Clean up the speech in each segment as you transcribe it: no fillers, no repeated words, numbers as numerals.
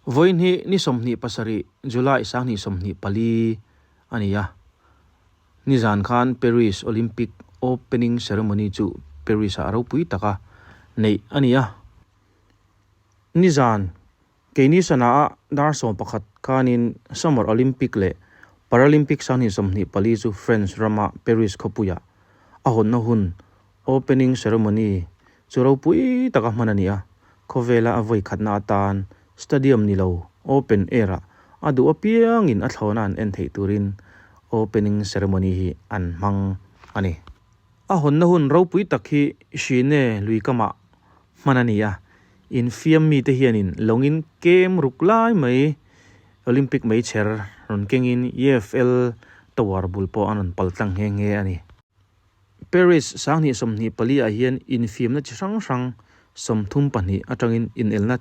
Vawiin hi ni 27 July 2024 a ni a, nizan khan Paris Olympic opening ceremony chu Paris-ah ropui taka neih a ni a. Nizan keini sana-ah dar 11 khanin Summer Olympic leh Paralympic 2024 chu French rama Paris khawpuiah a hawnna hun Opening ceremony chu ropui taka hman a ni a, khawvela a vawi khatna atan stadium ni lo open air ah a duh apiangin a thlawna an en theih turin opening ceremony hi an hmang a ni. A hawnna hun ropui tak hi Shine lui kamah hman a ni a, infiam mite hianin lawngin kem ruk lai mai Olympic meichher rawn kengin EFL Tower bul pawh an rawn pal tlang nghe nghe a ni. Paris 2024 ah hian infiamna chi hrang hrang 32 atangin inelna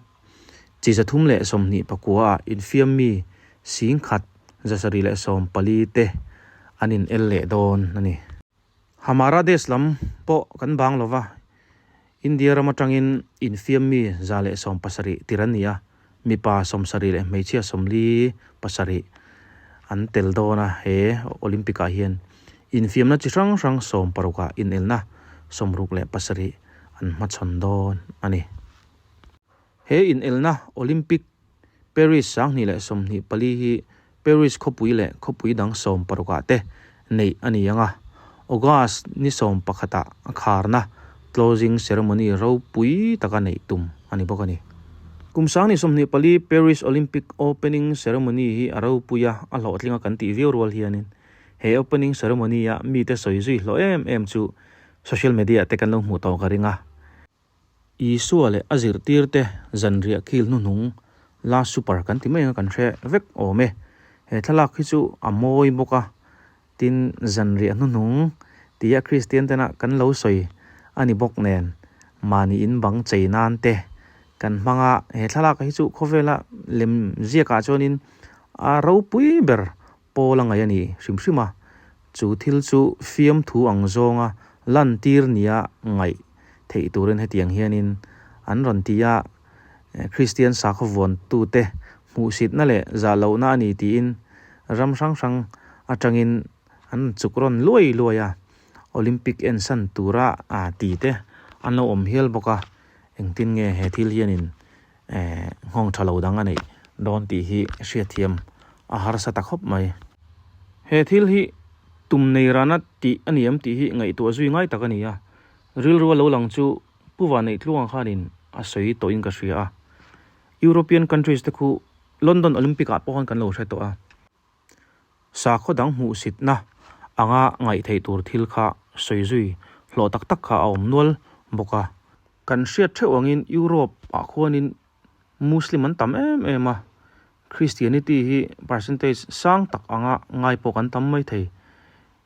chi 329 ah infiam mi 1,714 te an inel leh dawn a ni. Hamara Desh lam pawh kan bang lova, India ram atangin infiam mi 170 tir an ni a, mipa 70 leh hmeichhia 47 an tel dawn a, he Olympic ah hian Infiamna chi hrang hrang 60 ah inelna 67 an hmachhawn dawn a ni. He inelna Olympic Paris 2024 hi Paris khawpui leh khawpui dang 60 ah te neih a ni ang a, August ni 11 ah a kharna closing ceremony ropui taka neih tum a ni bawk a ni. Kum 2024 Paris Olympic opening ceremony hi a ropui a, a hlawhtling a kan tih viau rual hianin He opening ceremony a mite sawi zui hlawh em em chu social media te kan lo hmuh tawh ka ring a. Isua leh a zirtirte zanriah khil hnuhnung Last Supper kan ti mai ang a kan hre vek awm e. He thlalak hi chu a mawi bawk a, tin zanriah hnuhnung tia Kristian tena kan lo sawi a ni bawk nen mahni in bang chei nan te kan hmang a. He thlalak hi chu khawvela lem ziakah chuanin a ropui ber Paul a ngaih a ni hrim hrim a, chu thil chu fiamthu ang zawnga lantir nia ngaih theih turin hetiang hianin an rawn ti a, Kristian sakhaw vuantute hmuhsitna leh zahlohna a ni tiin ram hrang hrang atangin an chuk rawn luai luai a, Olympic ensan tura ti te an lo awm hial bawk a, engtin nge he thil hianin nghawng tha lo dang a neih dawn tih hi hriatthiam a harsa ta khawp mai. He thil hi tum nei rana tih a ni em tih hi ngaihtuah zui ngai tak a ni a, rilru a lo lang chu Pu Vaneihtluanga khanin a sawi tawhin ka hria a, European countries te khu London Olympic ah pawh khan kan lo hre tawh a, sakhaw dang hmuhsitna anga ngaih theih tur thil kha sawi zui hlawh tak tak kha a awm nual bawk a. Kan hriat theuh angin Europe ah khuanin Muslim an tam em em a, Christianity hi percentage sang tak anga ngai pawh kan tam mai thei.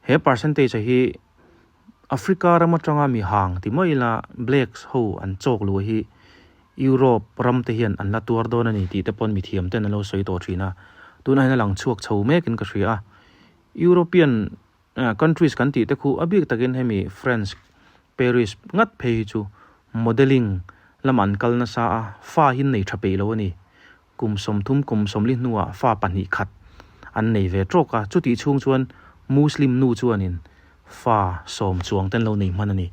He percentage a hi Africa ram atanga mi hang ti mai ila blacks ho an chawk luh hi Europe ram te hian an la tuar dawn a ni tih te pawn mithiam ten an lo sawi tawh thin a, tunah hian a lang chhuak chho mekin ka hria a. European countries kan tih te khu a bik takin hemi France Paris ngat phei hi chu modelling lamah an kal nasa a, fa hi an nei tha peih lo a ni. Kum 30 kum 40 hnuah fa pahnih khat an nei ve tawk a, chutih chhung chuan Muslim nu chuanin fa 10 chuang te an lo nei hman a ni.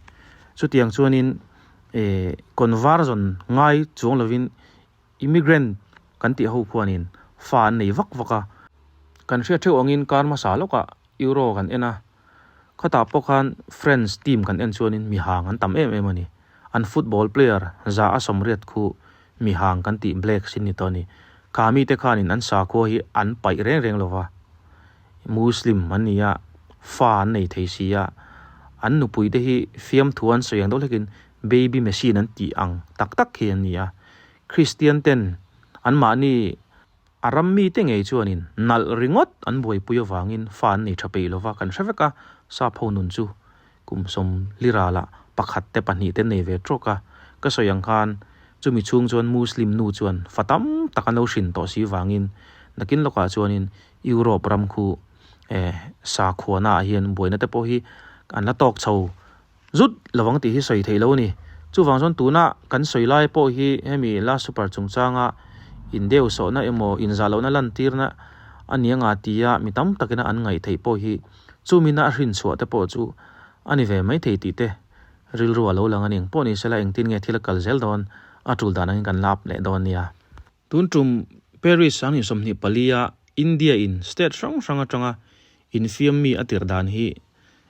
Chutiang chuanin conversion ngai chuang lovin Immigrant kan tih ho khuanin fa an nei vak vak a, kan hriat theuh angin kar hmasa lawkah Euro kan en a, khatah pawh khan France team kan en chuanin mi hang an tam em em a ni. An football player 180 khu mi hang kan tih blacks in ni tawh a ni. Kha mite khanin an sakhua hi an paih reng reng lo va, Muslim an ni a, fa an nei thei si a, an nupuite hi fiamthu an sawi ang deuh hlekin baby machine an tih ang tak tak hi an ni a. Kristian ten anmahni a ram mite ngei chuanin nalh ringawt an buaipui avangin fa an nei tha peih lova kan hre vek a, sap ho nun chu kum 40 ralah pakhat te pahnih te nei ve tawk a, ka sawi ang khan chumi chhung chuan Muslim nu chuan fa tam tak an lo hrin tawh si vangin nakin lawkah chuanin Europe ram khu eh sakhuana ah hian buaina te pawh hi an la tawk chho Zut lovang tih hi sawi theih lo a ni. Chuvang chuan tuna kan sawi lai pawh hi hemi Last Supper chungchanga Indeusawhna emaw inzahlohna lantirna a ni anga tia mi tam takina an ngaih theih pawh hi chumina a hrinchhuah te pawh chu a ni ve mai thei tih te rilru a lo lang a ni. Engpawh ni sela engtin nge thil a kal zel dawn a tul dan angin kan lap leh dawn nia. Tun tum Paris 2024 a India in state hrang hrang atanga infiam mi a tirh dan hi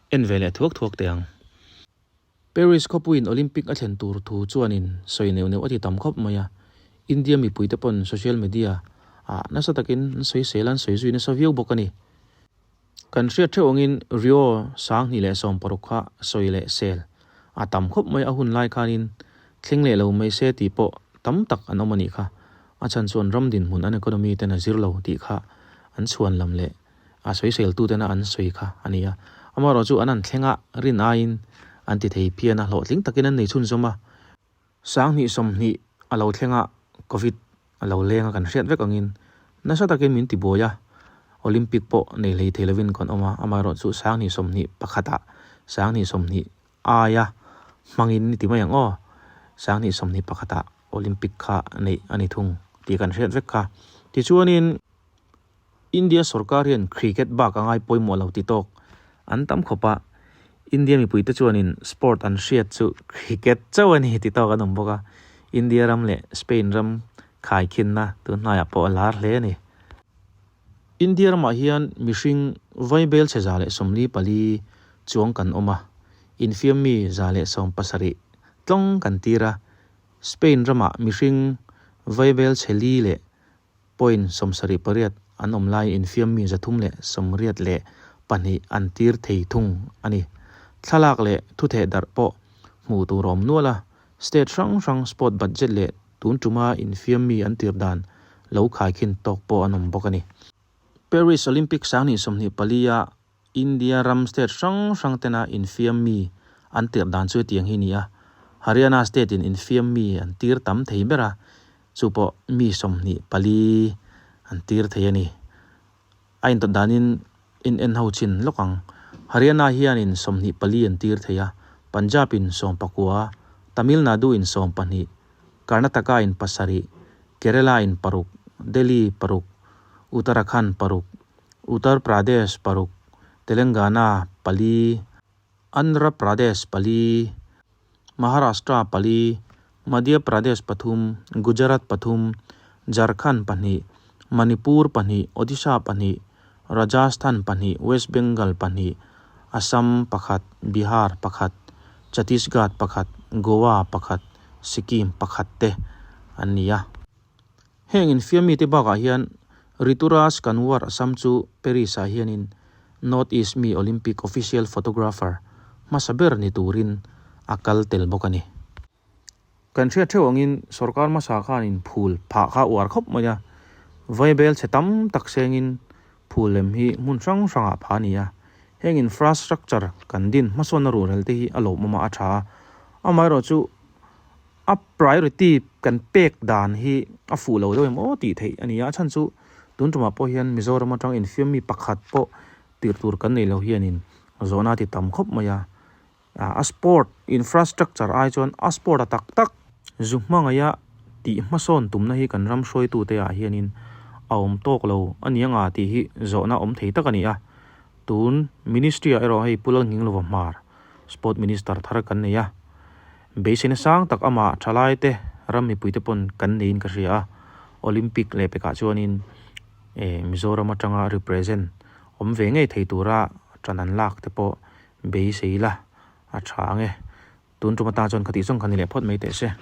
en ve leh thuak thuak teh ang. Paris khawpuiin Olympic a thlen tur thu chuanin sawi neuh neuh a ti tam khawp mai a, India mipuite pawn social media ah nasa takin an sawi sel a, an sawi zui nasa viau bawk a ni. Kan hriat theuh angin Rio 2016 kha sawi leh sel a tam khawp mai a hun lai khanin thleng leh lo mai se tih pawh tam tak an awm a nih kha. A chhan chuan ram dinhmun an economy ten a zir lo tih kha an chhuan lam leh a sawiseltu tena an sawi kha a ni a. Amaherawhchu an an thleng a rin aiin an ti thei phian a, hlawhtling takin an nei chhunzawm a. 2020 a lo thleng a, Covid a lo leng a kan hriat vek angin nasa takin min tibuai a, Olympic pawh nei hlei thei lovin kan awm a, amaherawhchu 2021 ah 2020 aia hmangin ni ti mai ang aw, 2021 ah Olympic kha neih a ni thung tih kan hriat vek kha. Tichuanin India sorkar hian cricket bak a ngai pawimawh lo ti tawk an tam khawp a, India mipuite chuanin sport an hriat chu cricket chauh a ni ti tawk an awm bawk a, India ram leh Spain ram khaikhinna tun hnaiah pawh a lar hle a ni. India ramah hian mihring vaibel chhe 144 chuang kan awm a, infiam mi 170 tlawng kan tir a, Spain ramah mihring vaibel chhe li leh Point 78 an awm lai infiam mi 382 an tir thei thung a ni. Thlalak leh thutheh darh pawh hmuh tur a awm nual a, state hrang hrang sport budget leh tun tuma infiam mi an tir dan lo khaikhin tawk pawh an awm bawk a ni. Paris Olympic 2024 a India ram state hrang hrang tena infiam mi an tirh dan chu hetiang hi ni a, Haryana state in infiam mi an tir tam thei ber a, chu pawh mi 24 an tir thei a ni. A intawt danin in en ho chin lawk ang. Haryana hianin 24 an tir thei a, Punjab in 19, Tamil Nadu in 12, Karnataka in 7, Kerala in 6, Delhi 6, Uttarakhand 6, Uttar Pradesh 6, Telangana 4, Andhra Pradesh 4, Maharashtra 4, Madhya Pradesh 3, Gujarat 3, Jharkhand 2, Manipur 2, Odisha 2, Rajasthan 2, West Bengal 2, Assam 1, Bihar 1, Chhattisgarh 1, Goa 1, Sikkim 1 te an ni a. Heng infiam mite bakah hian Rituraj Kanwar Assam chu Paris-ah hianin North East mi Olympic official photographer hmasa ber ni turin a kal tel bawk a ni. Kan hriat theuh angin sorkar hmasa khanin phul phah kha uar khawp mai a, vaibel chhe tam tak sengin phul lem hi hmun hrang hrangah phah a ni a. Heng infrastructure kan din hmasawnna ruhrel te hi a lawmawm a, a tha a, amaherawhchu A priority kan pek dan hi a fuh lo deuh em aw tih theih a ni a, a chhan chu tun tumah pawh hian Mizoram atang infiam mi pakhat pawh tirh tur kan nei lo hianin zawhna a ti tam khawp mai a, a sport infrastructure ai chuan a sport a tak tak zu hmangaih a tih hmasawn tumna hi kan ram hruaitute ah hianin a awm tawk lo a ni anga tih hi zawhna awm thei tak a ni a, tun ministry ah erawh hei Pu Lalnginglova Hmar Sport Minister thar kan nei a, beiseina sang tak amah thalaite ram mipuite pawn kan neiin ka hria a, Olympic leh pekah chuanin eh Mizoram atanga represent awm ve ngei thei tura tan an lak te pawh beisei la a tha ang e. Tun tum atan chuan khatih zawng kha ni leh phawt mai teh se.